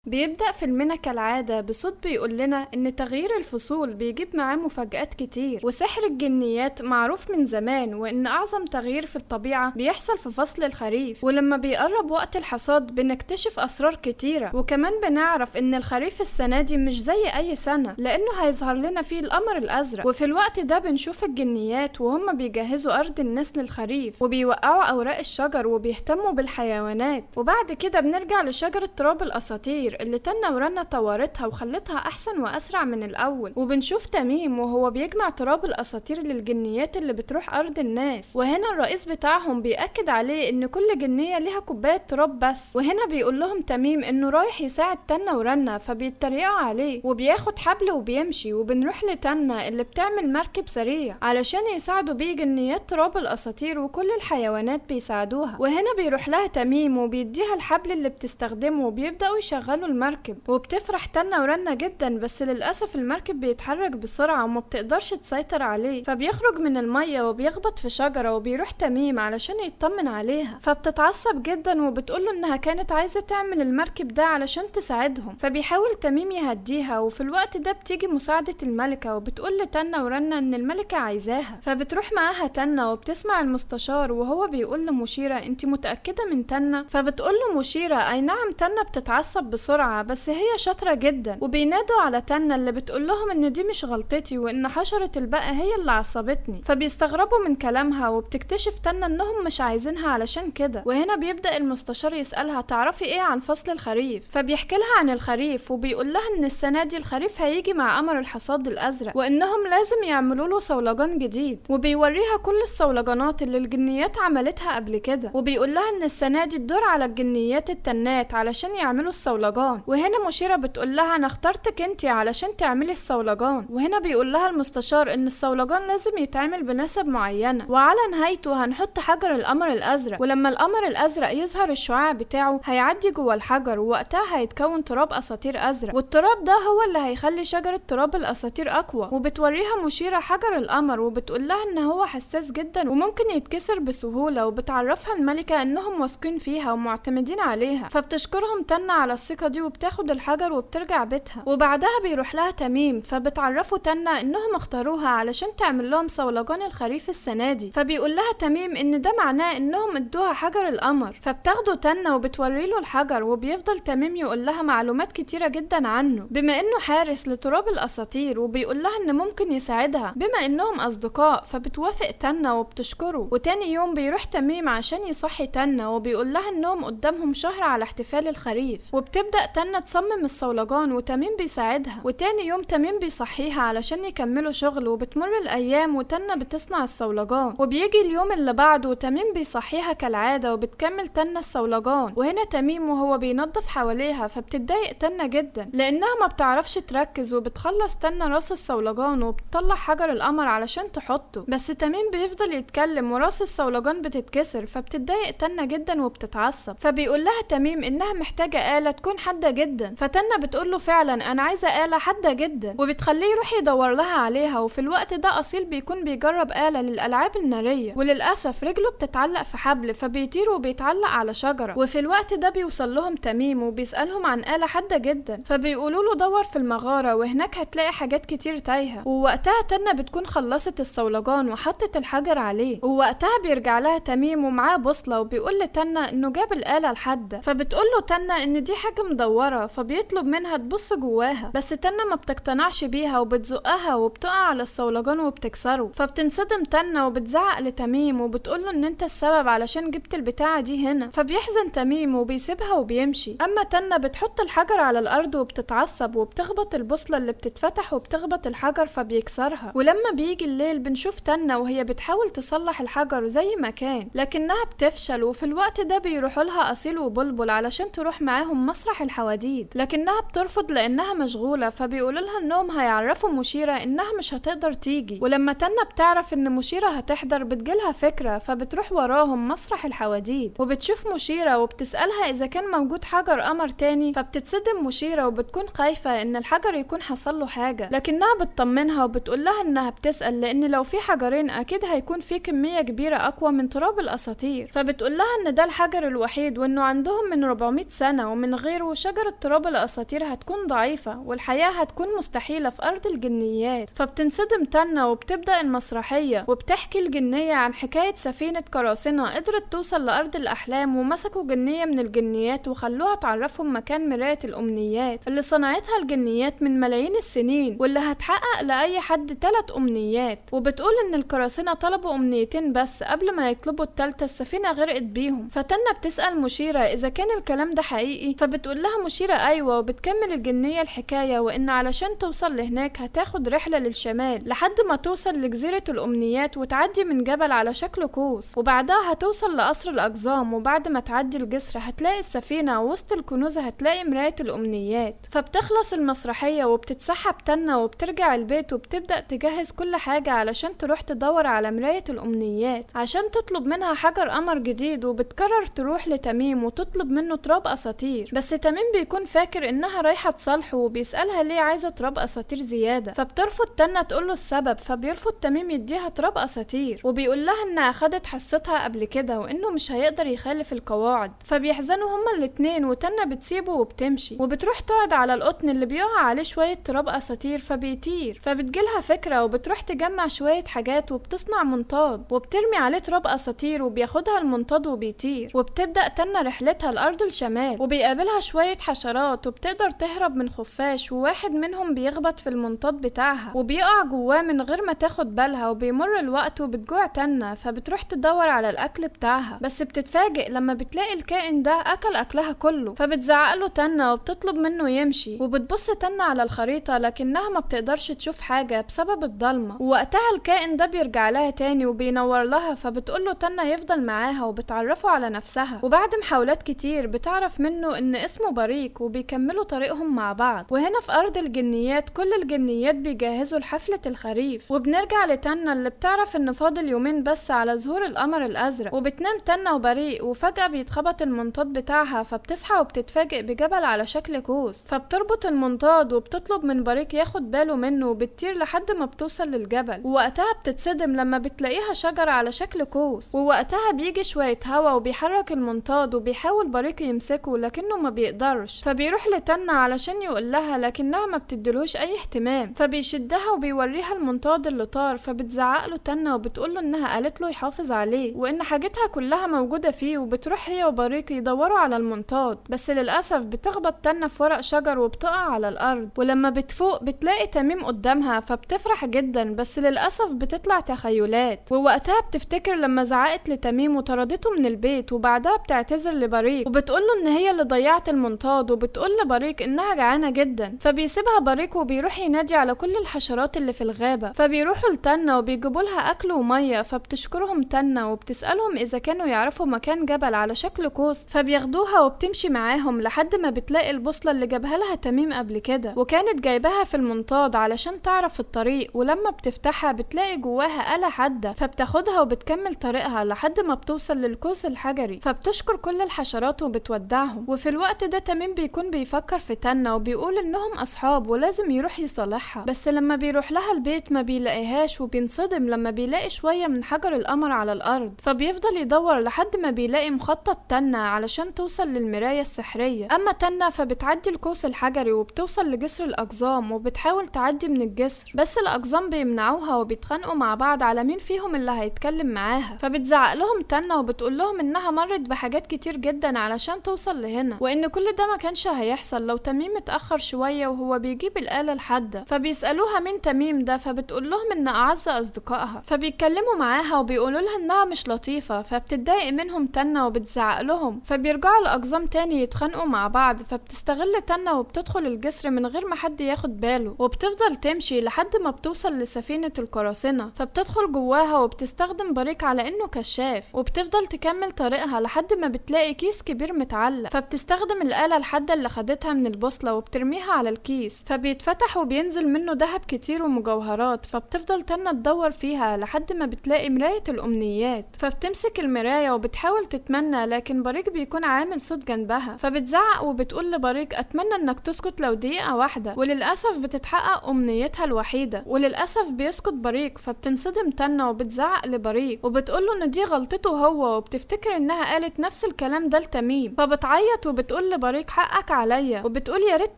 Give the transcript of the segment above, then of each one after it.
بيبدأ فيلمنا كالعادة بصوت بيقول لنا إن تغيير الفصول بيجيب معاه مفاجآت كتير، وسحر الجنيات معروف من زمان، وإن أعظم تغيير في الطبيعة بيحصل في فصل الخريف، ولما بيقرب وقت الحصاد بنكتشف أسرار كتيرة، وكمان بنعرف إن الخريف السنة دي مش زي أي سنة لأنه هيظهر لنا فيه القمر الأزرق. وفي الوقت ده بنشوف الجنيات وهم بيجهزوا أرض الناس للخريف وبيوقعوا أوراق الشجر وبيهتموا بالحيوانات. وبعد كده بنرجع لشجرة تراب الأساطير اللي تنة ورنة طورتها وخلتها أحسن وأسرع من الأول، وبنشوف تميم وهو بيجمع تراب الأساطير للجنيات اللي بتروح أرض الناس، وهنا الرئيس بتاعهم بيأكد عليه إن كل جنية ليها كوباية تراب بس. وهنا بيقول لهم تميم إنه رايح يساعد تنة ورنة فبيتريقوا عليه وبياخد حبل وبيمشي. وبنروح لتنة اللي بتعمل مركب سريع علشان يساعدوا بيه جنيات تراب الأساطير وكل الحيوانات بيساعدوها. وهنا بيروح لها تميم وبيديها الحبل اللي بتستخدمه وبيبدأوا يشغلوا المركب، وبتفرح تنة ورنة جدا، بس للأسف المركب بيتحرك بسرعة وما بتقدرش تسيطر عليه، فبيخرج من المية وبيخبط في شجرة وبيروح تميم علشان يطمن عليها، فبتتعصب جدا وبتقوله انها كانت عايزة تعمل المركب ده علشان تساعدهم، فبيحاول تميم يهديها. وفي الوقت ده بتيجي مساعدة الملكة وبتقول لتنة ورنة ان الملكة عايزاها، فبتروح معاها تنة وبتسمع المستشار وهو بيقول لمشيرة انت متأكدة من تنة؟ فبتقول له مشيرة اي نعم تنة بتتعصب بسرعة بس هي شاطرة جدا. وبينادوا على تنة اللي بتقول لهم ان دي مش غلطتي وان حشرة البقى هي اللي عصبتني، فبيستغربوا من كلامها وبتكتشف تنة انهم مش عايزينها علشان كده. وهنا بيبدأ المستشار يسألها تعرفي ايه عن فصل الخريف، فبيحكي لها عن الخريف وبيقول لها ان السنة دي الخريف هيجي مع قمر الحصاد الازرق وانهم لازم يعملوا له صولجان جديد، وبيوريها كل الصولجانات اللي الجنيات عملتها قبل كده، وبيقول لها ان السنة دي الدور على الجنيات التنات علشان يعملوا الصولجان. وهنا مشيرة بتقول لها انا اخترتك انتي علشان تعملي الصولجان. وهنا بيقول لها المستشار ان الصولجان لازم يتعمل بنسب معينة وعلى نهايته هنحط حجر القمر الازرق، ولما القمر الازرق يظهر الشعاع بتاعه هيعدي جوه الحجر ووقتها هيتكون تراب اساطير ازرق، والتراب ده هو اللي هيخلي شجرة تراب الاساطير اقوى. وبتوريها مشيرة حجر القمر وبتقول لها ان هو حساس جدا وممكن يتكسر بسهولة، وبتعرفها الملكة انهم واثقين فيها ومعتمدين عليها، فبتشكرهم تنة على الثقة دي وبتاخد الحجر وبترجع بيتها. وبعدها بيروح لها تميم فبتعرفوا تنة انهم اختاروها علشان تعمل لهم صولجان الخريف السنة دي، فبيقول لها تميم ان ده معناه انهم ادوها حجر القمر، فبتاخده تنة وبتوري له الحجر، وبيفضل تميم يقول لها معلومات كتيرة جدا عنه بما انه حارس لتراب الاساطير، وبيقول لها ان ممكن يساعدها بما انهم اصدقاء، فبتوافق تنة وبتشكره. وتاني يوم بيروح تميم عشان يصحي تنة وبيقول لها انهم قدامهم شهر على احتفال الخريف، وبتبدأ تنة تصمم الصولجان وتميم بيساعدها. وتاني يوم تميم بيصحيها علشان يكملوا شغل، وبتمر الايام وتنة بتصنع الصولجان، وبيجي اليوم اللي بعده وتميم بيصحيها كالعادة وبتكمل تنة الصولجان. وهنا تميم وهو بينظف حواليها فبتتضايق تنة جدا لانها ما بتعرفش تركز، وبتخلص تنة راس الصولجان وبتطلع حجر القمر علشان تحطه، بس تميم بيفضل يتكلم وراس الصولجان بتتكسر، فبتتضايق تنة جدا وبتتعصب، فبيقول لها تميم انها محتاجة آلة تكون حادة جدا، فتنة بتقول له فعلا انا عايزة آلة حادة جدا، وبتخليه يروح يدور لها عليها. وفي الوقت ده اصيل بيكون بيجرب آلة للألعاب النارية، وللأسف رجله بتتعلق في حبل فبيطير وبيتعلق على شجرة. وفي الوقت ده بيوصل لهم تميم وبيسألهم عن آلة حادة جدا، فبيقولوا له دور في المغارة وهناك هتلاقي حاجات كتير تايهة. ووقتها تنة بتكون خلصت الصولجان وحطت الحجر عليه، ووقتها بيرجع لها تميم ومعاه بوصلة وبيقول لتنة انه جاب الآلة الحادة، فبتقول له تنة ان دي حاجة مدورة، فبيطلب منها تبص جواها، بس تنة ما بتقتنعش بيها وبتزقها وبتقع على الصولجان وبتكسره، فبتنصدم تنة وبتزعق لتميم وبتقول له ان انت السبب علشان جبت البتاعة دي هنا، فبيحزن تميم وبيسيبها وبيمشي. اما تنة بتحط الحجر على الارض وبتتعصب وبتخبط البوصلة اللي بتتفتح وبتخبط الحجر فبيكسرها. ولما بيجي الليل بنشوف تنة وهي بتحاول تصلح الحجر زي ما كان لكنها بتفشل. وفي الوقت ده بيروحوا لها اصيل وبلبل علشان تروح معاهم مسرح الحواديت، لكنها بترفض لانها مشغولة، فبيقولوا لها انهم هيعرفوا مشيرة انها مش هتقدر تيجي. ولما تنة بتعرف ان مشيرة هتحضر بتجيلها فكرة، فبتروح وراهم مسرح الحواديت وبتشوف مشيرة وبتسألها اذا كان موجود حجر قمر تاني، فبتتصدم مشيرة وبتكون خايفة ان الحجر يكون حصل له حاجة، لكنها بتطمنها وبتقول لها انها بتسأل لان لو في حجرين اكيد هيكون في كمية كبيرة اقوى من تراب الاساطير، فبتقول لها ان ده الحجر الوحيد وانه عندهم من 400 سنة ومن غيره وشجرة تراب الأساطير هتكون ضعيفة والحياة هتكون مستحيلة في أرض الجنيات. فبتنصدم تنة وبتبدأ المسرحية، وبتحكي الجنية عن حكاية سفينة قراصنة قدرت توصل لأرض الأحلام، ومسكوا جنية من الجنيات وخلوها تعرفهم مكان مراية الأمنيات اللي صنعتها الجنيات من ملايين السنين، واللي هتحقق لأي حد 3 أمنيات. وبتقول إن القراصنة طلبوا أمنيتين بس قبل ما يطلبوا التالتة السفينة غرقت بيهم. فتنة بتسأل مشيرة إذا كان الكلام ده حقيقي، فبتقول لها مشيرة أيوة. وبتكمل الجنية الحكاية، وإن علشان توصل لهناك هتاخد رحلة للشمال لحد ما توصل لجزيرة الأمنيات وتعدي من جبل على شكل قوس، وبعدها هتوصل لقصر الأقزام، وبعد ما تعدي الجسر هتلاقي السفينة ووسط الكنوز هتلاقي مراية الأمنيات. فبتخلص المسرحية وبتتسحب تنة وبترجع البيت وبتبدأ تجهز كل حاجة علشان تروح تدور على مراية الأمنيات عشان تطلب منها حجر قمر جديد. وبتقرر تروح لتميم وتطلب منه تراب أساطير، بس تميم بيكون فاكر إنها رايحة تصالحه وبيسألها ليه عايزة تراب أساطير زيادة، فبترفض تنة تقوله السبب، فبيرفض تميم يديها تراب أساطير وبيقول لها إنها أخدت حصتها قبل كده وإنه مش هيقدر يخالف القواعد. فبيحزنوا هما الاتنين وتنة بتسيبه وبتمشي، وبتروح تقعد على القطن اللي بيقع عليه شوية تراب أساطير فبيطير. فبتجيلها فكرة وبتروح تجمع شوية حاجات وبتصنع منطاد وبترمي عليه تراب أساطير وبياخدها المنطاد وبيطير. وبتبدأ تنة رحلتها لأرض الشمال، وبيقابلها شوية حشرات وبتقدر تهرب من خفاش، وواحد منهم بيخبط في المنطاد بتاعها وبيقع جواه من غير ما تاخد بالها. وبيمر الوقت وبتجوع تنة، فبتروح تدور على الأكل بتاعها، بس بتتفاجئ لما بتلاقي الكائن ده أكل أكلها كله. فبتزعق له تنة وبتطلب منه يمشي، وبتبص تنة على الخريطة لكنها ما بتقدرش تشوف حاجة بسبب الضلمة. ووقتها الكائن ده بيرجع لها تاني وبينور لها، فبتقول له تنة يفضل معاها وبتعرفه على نفسها. وبعد محاولات كتير بتعرف منه ان اسمه بريق، وبيكملوا طريقهم مع بعض. وهنا في أرض الجنيات كل الجنيات بيجهزوا لحفلة الخريف. وبنرجع لتنة اللي بتعرف ان فاضل يومين بس على ظهور القمر الأزرق. وبتنام تنة وبريق، وفجأة بيتخبط المنطاد بتاعها، فبتصحى وبتتفاجئ بجبل على شكل قوس، فبتربط المنطاد وبتطلب من بريق ياخد باله منه، وبتطير لحد ما بتوصل للجبل. ووقتها بتتصدم لما بتلاقيها شجرة على شكل قوس، ووقتها بيجي شوية هوا وبيحرك المنطاد وبيحاول بريق يمسكه لكنه ما بيقدرش. فبيروح لتنة علشان يقول لها لكنها ما بتديلوش اي اهتمام، فبيشدها وبيوريها المنطاد اللي طار. فبتزعق له تنة وبتقول له انها قالت له يحافظ عليه وان حاجتها كلها موجودة فيه. وبتروح هي وبريق يدوروا على المنطاد، بس للأسف بتخبط تنة في ورق شجر وبتقع على الأرض. ولما بتفوق بتلاقي تميم قدامها، فبتفرح جدا، بس للأسف بتطلع تخيلات. ووقتها بتفتكر لما زعقت لتميم وطردته من البيت، وبعدها بتعتذر لبريق وبتقول له ان هي اللي ضيعت المنطاد، وبتقول لبريق انها جعانة جدا. فبيسيبها بريق وبيروح ينادي على كل الحشرات اللي في الغابة، فبيروحوا لتنة وبيجيبوا لها اكل ومية. فبتشكرهم تنة وبتسألهم اذا كانوا يعرفوا مكان جبل على شكل قوس، فبياخدوها وبتمشي معاهم لحد ما بتلاقي البوصلة اللي جابها لها تميم قبل كده، وكانت جايباها في المنطاد علشان تعرف الطريق. ولما بتفتحها بتلاقي جواها آلة حادة، فبتاخدها وبتكمل طريقها لحد ما بتوصل للقوس الحجري. فبتشكر كل الحشرات وبتودعهم. وفي الوقت ده تميم بيكون بيفكر في تنة وبيقول انهم اصحاب ولازم يروح يصالحها، بس لما بيروح لها البيت ما بيلاقيهاش، وبينصدم لما بيلاقي شوية من حجر القمر على الارض. فبيفضل يدور لحد ما بيلاقي مخطط تنة علشان توصل للمراية السحرية. اما تنة فبتعدي القوس الحجري وبتوصل لجسر الاقزام، وبتحاول تعدي من الجسر بس الاقزام بيمنعوها وبيتخانقوا مع بعض على مين فيهم اللي هيتكلم معاها. فبتزعق لهم تنة وبتقول لهم انها مرت بحاجات كتير جدا علشان توصل لهنا، وان كل ده ما كانش هيحصل لو تميم اتأخر شوية وهو بيجيب الآلة الحادة. فبيسألوها مين تميم ده، فبتقول لهم ان اعز اصدقائها. فبيتكلموا معاها وبيقولوا لها انها مش لطيفة، فبتتضايق منهم تنة وبتزعق لهم. فبيرجعوا الاقزام تاني يتخانقوا مع بعض، فبتستغل تنة وبتدخل الجسر من غير ما حد ياخد باله، وبتفضل تمشي لحد ما بتوصل لسفينة القراصنة. فبتدخل جواها وبتستخدم بريق على انه كشاف، وبتفضل تكمل طريقها لحد ما بتلاقي كيس كبير متعلق. فبتستخدم الآلة الحادة اللي خدتها من البوصلة وبترميها على الكيس، فبيتفتح وبينزل منه ذهب كتير ومجوهرات. فبتفضل تنة تدور فيها لحد ما بتلاقي مراية الأمنيات، فبتمسك المراية وبتحاول تتمنى، لكن بريق بيكون عامل صوت جنبها. فبتزعق وبتقول لبريق اتمنى انك تسكت لو دقيقة واحدة، وللأسف بتتحقق أمنيتها الوحيدة، وللأسف بيسكت بريق. فبتنصدم تنة وبتزعق لبريق وبتقوله ان دي غلطته هو، وبتفتكر انها قالت نفس الكلام ده لتميم. فبتعيط وبتقول لبريق حقك عليا، وبتقول يا ريت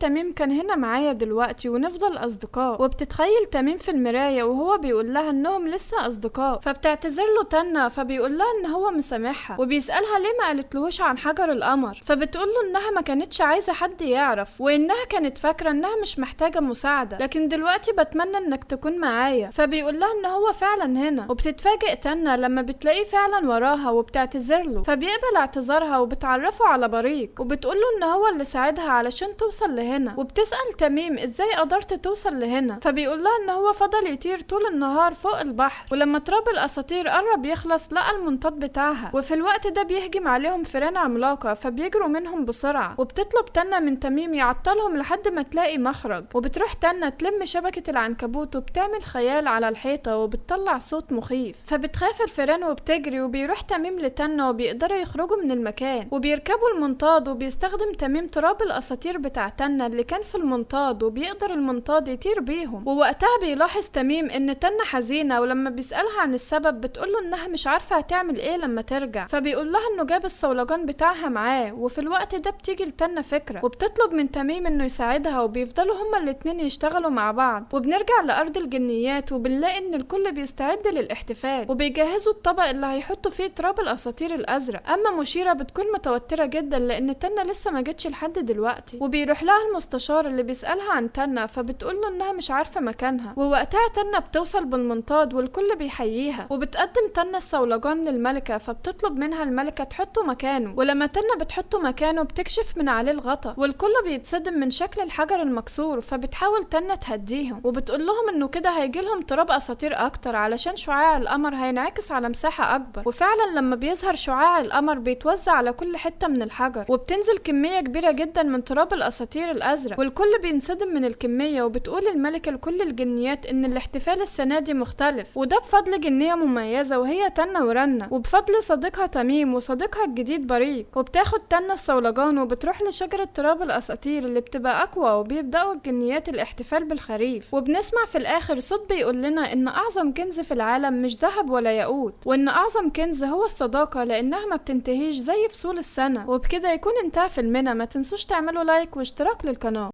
تميم كان هنا معايا دلوقتي ونفضل اصدقاء. وبتتخيل تميم في المراية وهو بيقول لها انهم لسه اصدقاء، فبتعتذر له تنة، فبيقول لها ان هو مسامحها، وبيسألها ليه ما قالتلهوش عن حجر القمر، فبتقول له انها ما كانتش عايزة حد يعرف، وانها كانت فاكرة انها مش محتاجة مساعدة، لكن دلوقتي بتمنى انك تكون معايا. فبيقول لها ان هو فعلا هنا، وبتتفاجئ تنة لما بتلاقيه فعلا وراها وبتعتذر له، فبيقبل اعتذارها وبتعرفه على بريق، وبتقول له ان هو اللي ساعدها علشان توصل لهنا. وبتسأل تميم ازاي قدرت توصل لهنا، فبيقول لها ان هو فضل يطير طول النهار فوق البحر، ولما تراب الاساطير قرب يخلص لقى المنطاد بتاعها. وفي الوقت ده بيهجم عليهم فيران عملاقة، فبيجروا منهم بسرعة، وبتطلب تنة من تميم يعطلهم لحد ما تلاقي مخرج. وبتروح تنة تلم شبكة العنكبوت وبتعمل خيال على الحيطة وبتطلع صوت مخيف، فبتخاف الفيران وبتجري. وبيروح تميم لتنة وبيقدروا يخرجوا من المكان، وبيركبوا المنطاد، وبيستخدم تميم تراب الاساطير بتاع تنة اللي كان في المنطاد، وبيقدر المنطاد يطير بيهم. ووقتها بيلاحظ تميم ان تنة حزينة، ولما بيسألها عن السبب بتقوله انها مش عارفة هتعمل ايه لما ترجع، فبيقول لها انه جاب الصولجان بتاعها معاه. وفي الوقت ده بتيجي لتنة فكرة، وبتطلب من تميم انه يساعدها، وبيفضلوا هما الاتنين يشتغلوا مع بعض. وبنرجع لأرض الجنيات، وبنلاقي ان الكل بيستعد للاحتفال، وبيجهزوا الطبق اللي هيحطوا فيه تراب الاساطير الازرق. اما مشيرة بتكون متوترة جدا لان تنة لسه ما جتش لحد دلوقتي، وبيروح لها المستشار اللي بيسألها عن تنة، فبتقول له انها مش عارفة مكانها. ووقتها تنة بتوصل بالمنطاد والكل بيحييها، وبتقدم تنة الصولجان للملكة، فبتطلب منها الملكة تحطه مكانه. ولما تنة بتحطه مكانه بتكشف من عليه الغطا، والكل بيتصدم من شكل الحجر المكسور، فبتحاول تنة تهديهم وبتقول لهم انه كده هيجيلهم تراب اساطير اكتر علشان شعاع القمر هينعكس على مساحة اكبر. وفعلا لما بيظهر شعاع القمر بيتوزع على كل حتة من الحجر، وبتنزل كمية كبيرة جدا من تراب الاساطير الازرق، والكل بينصدم من الكمية. وبتقول الملكة لكل الجنيات ان الاحتفال السنة دي مختلف، وده بفضل جنية مميزة وهي تنة ورنة، وبفضل صديقها تميم وصديقها الجديد بريق. وبتاخد تنة الصولجان وبتروح لشجرة تراب الاساطير اللي بتبقى اقوى، وبيبدأوا الجنيات الاحتفال بالخريف. وبنسمع في الاخر صوت بيقول لنا ان اعظم كنز في العالم مش ذهب ولا ياقوت، وان اعظم كنز هو الصداقة لانها ما بتنتهيش زي فصول السنة. وبكده يكون انتهى فيلمنا. ما تنسوش تعملوا لايك واشتراك للقناة.